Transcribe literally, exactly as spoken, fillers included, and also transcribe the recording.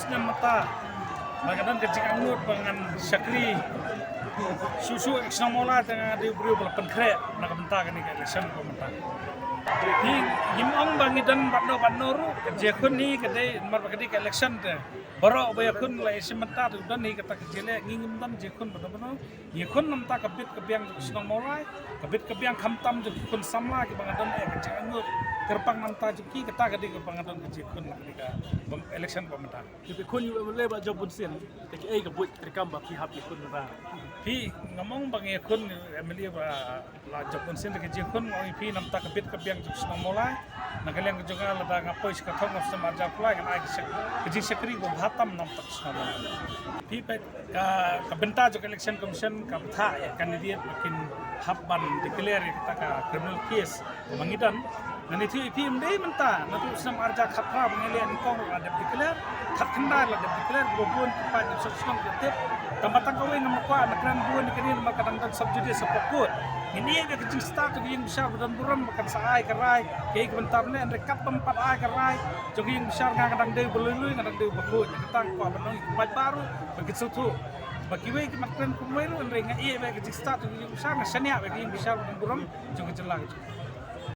Ngan mynta ba ka don ka jingangnud ba ngan shakri shuh shuh ka shnong Mawlai, te nga dei u briew ba la pynkhreh na ka bynta kane ka election ka mynta. Ngi ngim ong ba ngi don bad no bad no ruh, ka jingïakhun hi ka dei namar ba ka dei ka election te. Baroh ba ïakhun la ïashim bynta te u don hi kata ka jingïaleh, ngi ngim don jingïakhun bad no bad no. Ngi ïakhun namar ka bit ka biang jong ka shnong Mawlai, ka bit ka biang khamtam jong ki khun samla kiba nga don eh ka jingangnud. Kyrpang namar jong ki, kata ka dei kaba nga don ka jingïakhun na ka dei ka election ba mynta. Te phi khun ïa u M L A Bah Job Bunsien, te kaei ka buit treikam ba phi hap ïakhun mynta? Phi, ngam ong ba ngi ïakhun ïa u M L A Bah Job Bunsien, te ka jingïakhun nga ong ïa phi namar ka bit ka biang jong ka shnong Mawlai. Na ka liang ka jong nga, lada nga poi sha ka thong, ngam sngewsih arja pulai, ngan ai ka shak-, ka jingshakri ba bha tam namar ka shnong Mawlai. Phi peit ka, ka bynta jong ka Election Commission ka bthah ïa ka candidate ba kin hap ban declare ïa kata ka criminal case ba ngi don. Ngan ïathuh ïa phi, ym dei mynta, naduh u snem arhajar khatphra ba ngi leh nyngkong ruh la dep declare, khatkhyndai la dep declare, kiba bun ki paid nongshong shnong ki la tip. Tangba tang kawei ngam kwah ban kren bun ïa kane namar ka dang don sub judice hapoh court. Ngin ïoh ïa ka jingstad jong ka ïing bishar ba donburom ba kan sa ai ka rai kaei ka bynta ban leh, hynrei katba ym pat ai ka rai jong ka ïing bishar, nga nga dang dei uba lui lui, nga dang dei uba khuid. Kata nga kwah ban ong ïa ki paidbah ruh ba kin sngewthuh. Ba kiwei ki mat kren kumwei ruh, hynrei nga ïoh ïa ka jingstad jong ka ïing bishar, nga shaniah ïa ka ïing bishar ba donburom jong ka jylla ka jong ngi.